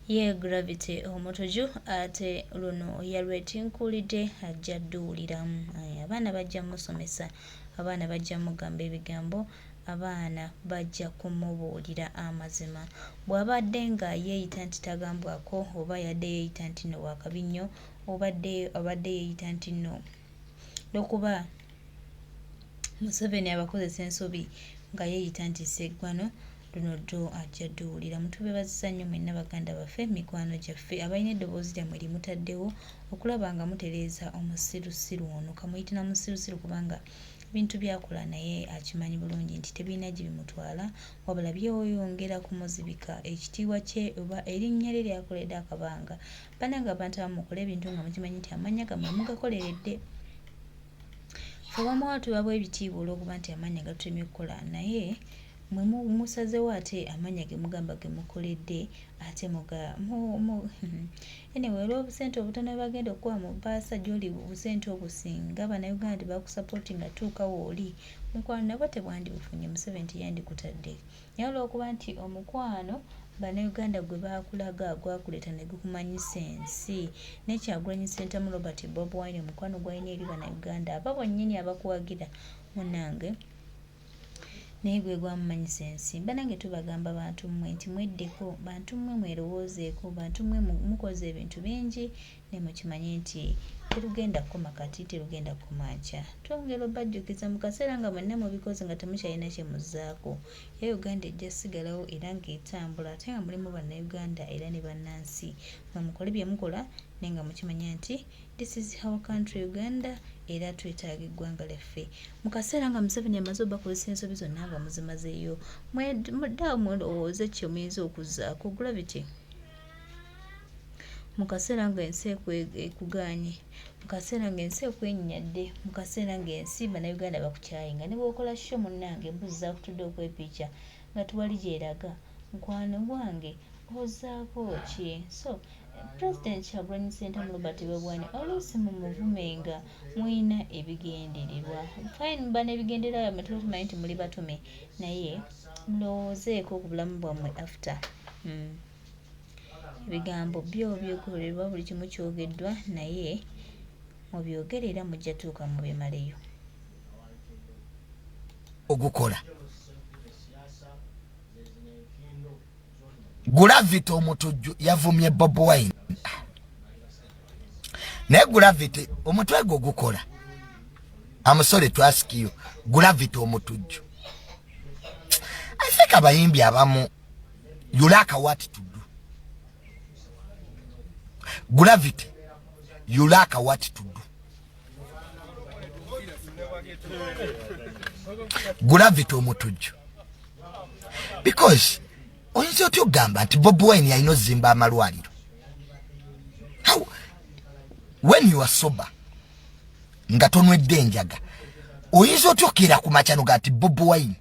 Ye Gravity Omutuju ate luno yalwetinkuulidde ajja dduwuliramu. Abaana bajja musomesa, abaana bajja mugamba ebigambo, abaana bajja kumubuulira amazima. Bw'abadde nga yeeyita nti tagambwako oba yadde yeeyita nti nno wakabi nnyo, obadde abadde yeeyita nti nno lwokuba Museveni abakozesa ensobi nga yeeyita nti sseggwano, luno ddo ajja dduwulira. Mutubeebazisa nnyo mwenna baganda baffe, mikwano gyaffe abalina eddoboozi lyammwe lye mutaddewo okulaba nga mutereeza omusirusiru ono. Kamuyite na musirusiru kubanga ebintu by'akola naye akimanyi bulungi nti tebirina gye bimutwala wabula byeyongera kumuzibika ekitiibwa kye oba erinnya lye ly'akoledde akabanga. Bannange abantu abamu mukole ebintu nga mukimanyi nti amannya gammwe mugakoleredde. Ffe abamu tubawa ebitiibwa olw'okuba nti amannya gatulemye okukola naye mwe musazeewo ate amannya ge mugamba ge mukoledde ate muga mu mu anyway olw'obusente obutono bwe bagenda okukuwa mu bbaasa gy'oli obusente obwo singa Bannayuganda tebakusapootinga tuuka w'oli mukwano nabwo tebwandibufunye Museveni teyandikutadde. Naye olw'okuba nti omukwano Bannayuganda gwe baakulaga gwakuleeta ne gukumanyisa ensi ne Kyagulanyi Ssentamu Robert Bobi Wine omukwano gw'alina eri Bannayuganda abo bonnyini abakuwagira munnange naye gwe gwamumanyisa ensi. Bannange tubagamba bantu mmwe nti mweddeko, bantu mmwe mwerowoozeeko, bantu mmwe mukoze ebintu bingi naye mukimanye nti terugenda kukoma kati, terugenda kukoma nkya. Twongera obajjukiza mu kaseera nga mwenna mubikoze nga temukyalina kye muzzaako, era Uganda ejja sigalawo era ng'etambula ate nga mulimu Bannayuganda era ne bannansi. Mwe mukole bye mukola naye nga mukimanya nti this is our country Uganda era twetaaga eggwanga lyaffe. Mu kaseera nga Museveni amaze obakozesa ensobi zonna nga muzimazeeyo, mudde awo mulowooze kye muyinza okuzzaako. Gravity mu kaseera ng'ensi ekugaanye, mu kaseera ng'ensi ekwenyinyadde, mu kaseera ng'ensi Bannayuganda bakukyaye nga ne bw'okola show munnange embuzi zaakutudde okwepiica nga tewali gy'eraga, mukwano gwange ozzaako ki? So President Kyagulanyi Ssentamu Robert Bobi Wine oluusi mumuvumenga mulina ebigendererwa. Fine muba n'ebigendererwa byammwe tuba tumanyi nti muli batume naye mulowoozeeko ku bulamu bwammwe after. Ebigambo byo byogererwa buli kimu kyogeddwa naye mubyogere era mujja tuuka mubimaleyo. Ogukola Gravity Omutujju yavumye Bobi Wine, naye Gravity omutwe gwo gukola. I'm sorry to ask you, Gravity Omutujju, I think abayimbi abamu you lack what to do. Gravity, you lack what to do. Gravity Omutujju, because oyinza otya okugamba nti Bobi Wine yalina ozimba amalwaliro? How, when you are sober, nga tonwedde enjaga, oyinza otya okkeera ku makya noga nti Bobi Wine,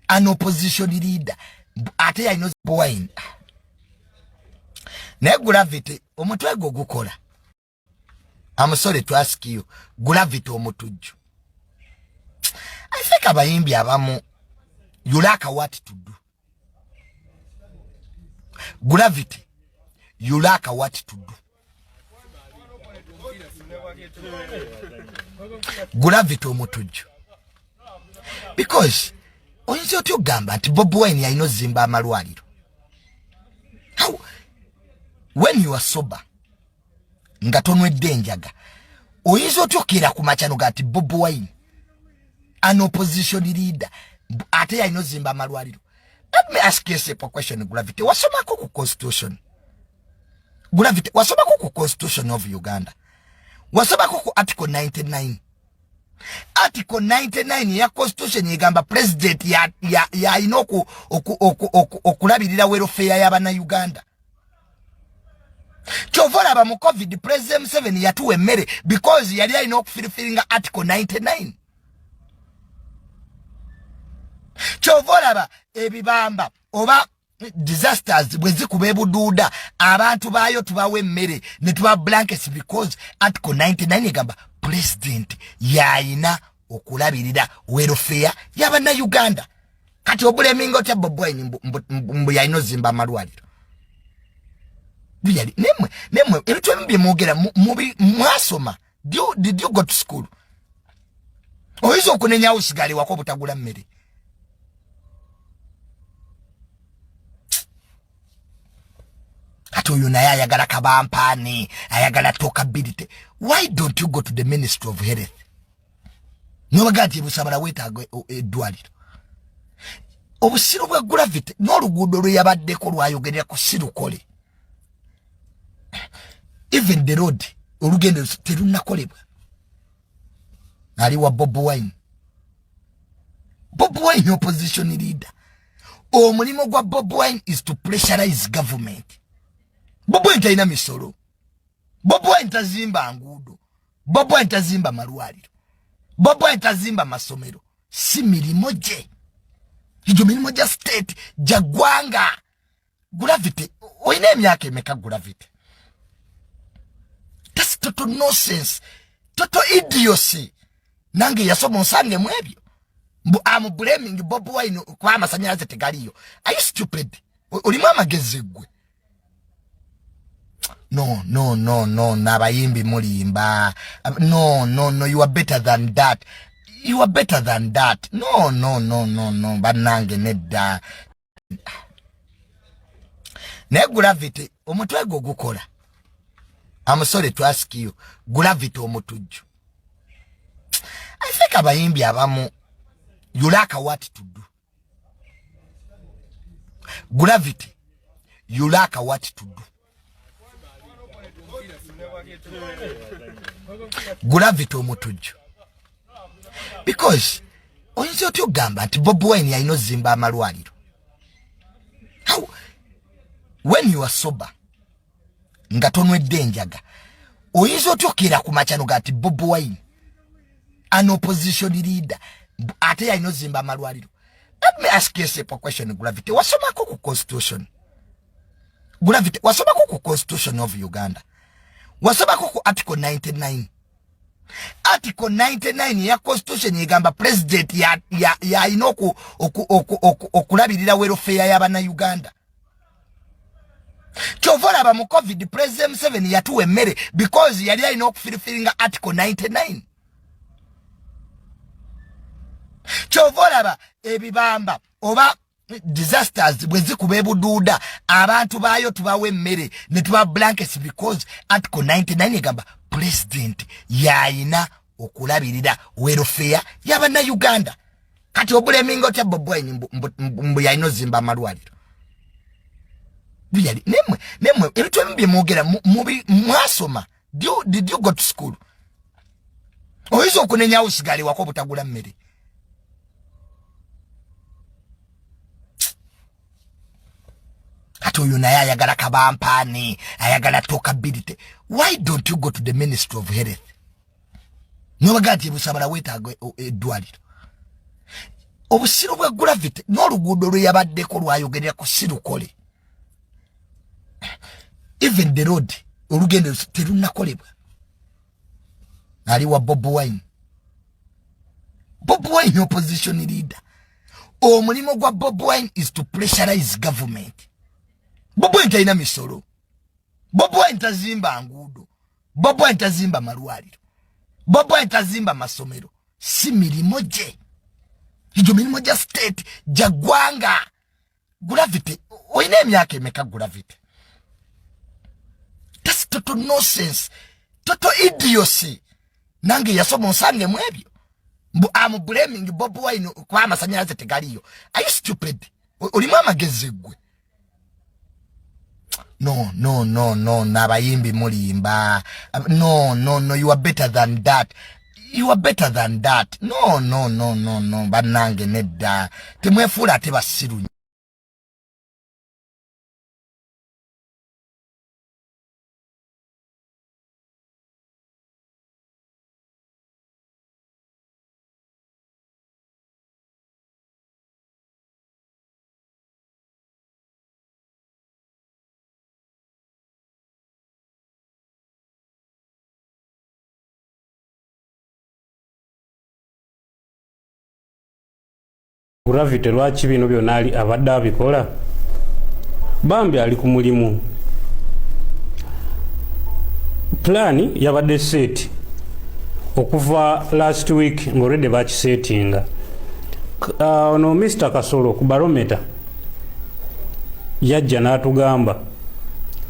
an opposition leader, ate yalina Bobi Wine? Naye Gravity omutwe gwo gukola? I'm sorry to ask you, Gravity Omutujju, I think abayimbi abamu you lack what to do. Gravity, you lack what to do. Gravity Omutujju, because oyinza otya okugamba nti Bobi Wine yalina ozimba amalwaliro? How, when you are sober, nga tonwedde enjaga, oyinza otya okkeera ku makya noga nti Bobi Wine, an opposition leader, ate yalina ozimba amalwaliro? Let me ask you a simple question, Gravity. Wasomako ku constitution? Gravity, wasomako ku constitution of Uganda? Wasomako ku article 99? Article 99 ya constitution egamba president yalina okulabirira welfare y'abannayuganda. Kyova olaba mu COVID President Museveni yatuwa emmere because yali alina okufulfillinga article 99. Kyova olaba ebibamba oba disasters bwe zikuba ebuduuda, abantu baayo tubawa emmere ne tuba blankets because article 99 egamba president yayina okulabirira welfare y'abannayuganda. Kati oblaminga otya Bobi Wine mbu yalina ozimba amalwaliro? Really, nemwe nemwe ebintu ebimu byemwogera mwasoma. Did you go to school? Oyinza okunenyawo sigale wako obutagula mmere. Kati oyo naye ayagala kabampaani, ayagala talkability. Why don't you go to the Ministry of Health nobaga nti ebusabala weetaaga eddwaliro? Obusiru bwa Gravity n'oluguudo lwe yabaddeko lwayogerera ku sirukole. Even the road, olugendo terunakolebwa. Ali wa Bobi Wine. Bobi Wine opposition leader. Omulimu gwa Bobi Wine is to pressurize government. Bobi Wine talina misolo. Bobi Wine tazimba nguudo. Bobi Wine tazimba malwaliro. Bobi Wine tazimba masomero. Si mirimu gye egyo, mirimu gya state, gya ggwanga. Gravity, olina emyaka emeka? Gravity, that's total nonsense, total idiocy. Nange yasoma onsange mu ebyo. Mbu am blaming Bobi Wine kuba amasanyalaze tegaliyo. Are you stupid? Olimu amagezi gwe? No, no, no, no. N'abayimbi mulimba. No, no, no, you are better than that. You are better than that. No, no, no, no, no, bannange nedda. Naye Gravity, omutwe gwo gukola? I'm sorry to ask you, Gravity omutujju. I think abayimbi abamu, you lack what to do. Gravity, you lack what to do. Gravity omutujju, because oyinza otya okugamba nti Bobi Wine yalina ozimba amalwaliro? How? When you are sober, nga tonwedde enjaga, oyinza otya okkeera ku makyano ga nti Bobi Wine, an opposition leader, ate yalina ozimba amalwaliro? Let me ask you a simple question. Gravity, wasomako ku constitution? Gravity, wasomako ku Constitution of Uganda? Wasomako ku article 99? Article 99 ya constitution egamba president yalina okulabirira welfare y'abannayuganda. Kyova olaba mu COVID President Museveni yatuwa emmere, because yali alina okufulfillinga article 99. Kyova olaba ebibamba oba disasters bwe zikuba ebuduuda, abantu baayo tubawa emmere ne tuba blankets, because article 99 egamba president yayina okulabirira welfare y'abannayuganda. Kati oblaminga otya Bobi Wine mbu yalina ozimba amalwaliro? Really, nemwe nemwe ebintu ebimu byemwogera mwasoma. Did you go to school? Oyinza okunenyawo sigale wako obutagula mmere. Kati oyo naye ayagala kabampaani, ayagala talkability. Why don't you go to the Ministry of Health nobaga nti ebusabala weetaaga eddwaliro? Obusiru bwa Gravity n'oluguudo lwe yabaddeko lwayogerera ku sirukole. Even the road, olugendo terunakolebwa. Ali wa Bobi Wine. Bobi Wine opposition leader. Omulimu gwa Bobi Wine is to pressurize government. Bobi Wine talina misolo. Bobi Wine tazimba nguudo. Bobi Wine tazimba malwaliro. Bobi Wine tazimba masomero. Si mirimu gye egyo, mirimu gya state, gya ggwanga. Gravity, olina emyaka emeka? Gravity, that's total nonsense, total idiocy. Nange yasoma onsange mu ebyo. Mbu am blaming Bobi Wine kuba amasanyalaze tegaliyo. Are you stupid? Olimu amagezi gwe? No, no, no, no. N'abayimbi mulimba. No, no, no, you are better than that. You are better than that. No, no, no, no, no, bannange nedda. Temwefuula ate basiru. Gravity lwaki bino byonna ali abadde abikola? Bambi ali ku mulimu. Pulaani yabadde set okuva last week ng'olwedde bakisetinga. Ono Mr Kasolo ku Barometa yajja n'atugamba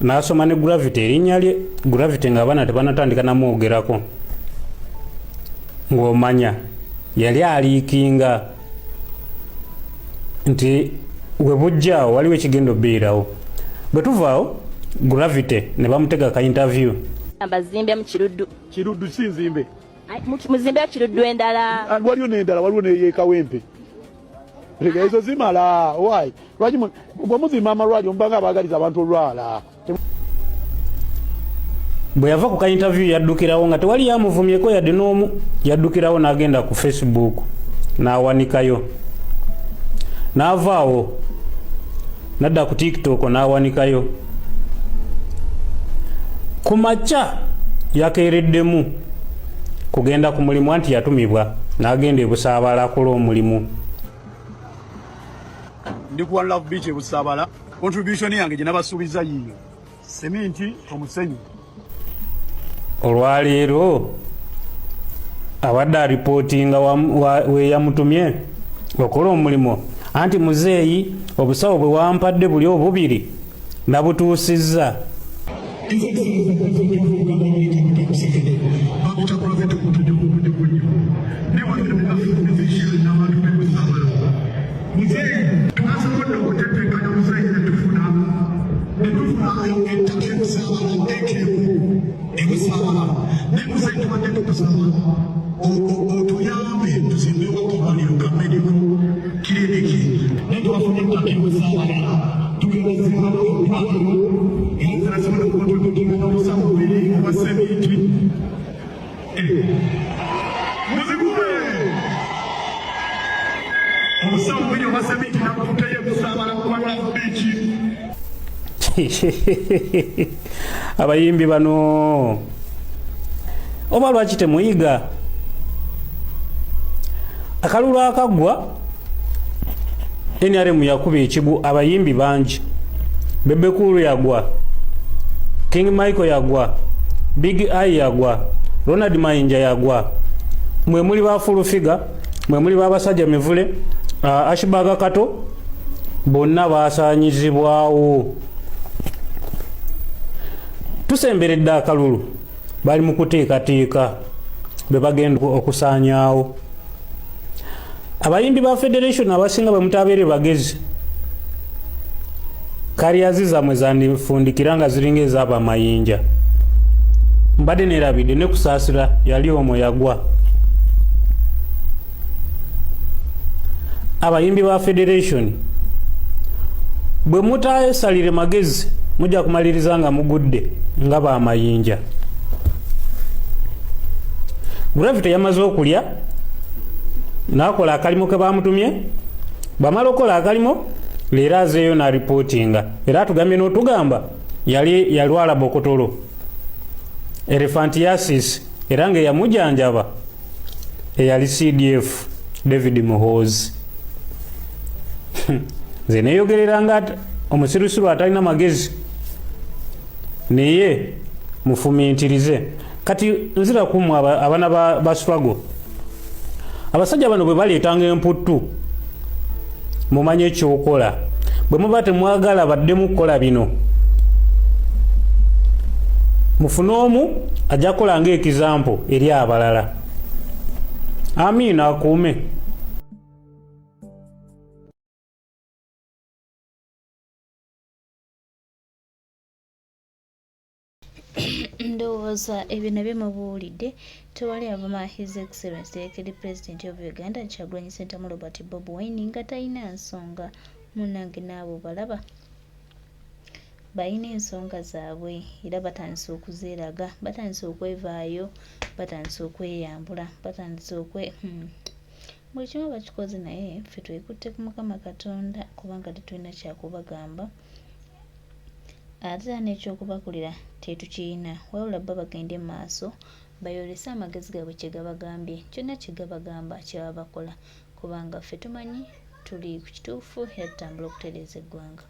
n'asoma ne Gravity erinnya lye Gravity ng'abaana tebanatandika namwogerako, ng'omanya yali aliikinga nti we bujjaawo waliwo ekigenda obeerawo. Bwe tuvaawo Gravity ne bamutega ka interview. Bazimbemu Kiruddu. Kiruddu si nzimbe. Muzimbe Kiruddu endala. Ah, waliwo n'endala, waliwo neyekawempe. Ezo zimala. Why? Lwaki bwe muzimba amalwaliro mubanga abaagaliza abantu olwala? Bwe yava ku ka interview yaddukirawo nga tewali yamuvumyeko yadde n'omu, yaddukirawo n'agenda ku Facebook n'awanikayo, n'avaawo nadda ku TikTok n'awanikayo. Ku makya yakeereddemu kugenda ku mulimu, anti yatumibwa n'agenda e Busaabala akola omulimu. Ndi ku One Love Beach e Busaabala. Contribution yange gye nabasuubiza yiiyo, seminti, omusenyu. Olwaleero abadde aripootinga weyamutumye okola omulimu, anti muzeeyi obusawo bwe wampadde buli obubiri nabutuusizza. Abayimbi bano oba lwaki temuyiga? Akalulu akaggwa NRM yakuba ekigu abayimbi bangi. Bebe Cool yagwa, King Michael yagwa, Big Eye yagwa, Ronald Mayinja yagwa, mwe muli ba Full Figure, mwe muli babasajja mivule, Ashbaga Kato, bonna basaanyizibwawo. Tusemberedde akalulu, bali mu kuteekateeka bwe bagenda okusaanyaawo. Abayimbi ba federation abasinga bwe mutabeere bagezi, kariyazi zammwe zandifundikira nga ziringa ez'abamayinja. Mbadde nerabidde ne Kusaasira yali omwo yagwa. Abayimbi ba federation bwe mutasalire magezi mujja kumaliriza nga mugudde nga bamayinja. Gravity yamaze okulya n'akola akalimu ke bamutumye. Bwamala okukola akalimu leero azeeyo n'aripootinga, era atugambye n'otugamba yali yalwala bokotolo, elephantiasis, era nga eyamujanjaba eyali CDF David Muhoozi. Nze neyogerera nga omusirusiru atalina magezi, naye mufumintirize. Kati nzira kumwe abaana ba struggle, abasajja bano bwe baleetanga emputtu mumanye ekyokola. Bwe muba temwagala baddemu kukola bino, mufune omu ajja kukola nga example eri abalala. Amiina akuume. Ndowooza ebyo nabyo mubuwulidde. Tewali avuma His Excellency the President of Uganda Kyagulanyi Ssentamu Robert Bobi Wine nga talina nsonga. Munnange n'abo balaba balina ensonga zaabwe, era batandise okuzeeraga, batandise okwevaayo, batandise okweyambula, batandise okwe buli kimu bakikoze, naye ffe twekutte ku Mukama Katonda kubanga tetulina kyakubagamba, ate era n'ekyokubakolera tetukirina, wabula bo bagende mu maaso bayolese amagezi gaabwe kye gabagambye, kyonna kye gabagamba kye baba bakola, kubanga ffe tumanyi tuli ku kituufu era tutambula okutereeza eggwanga.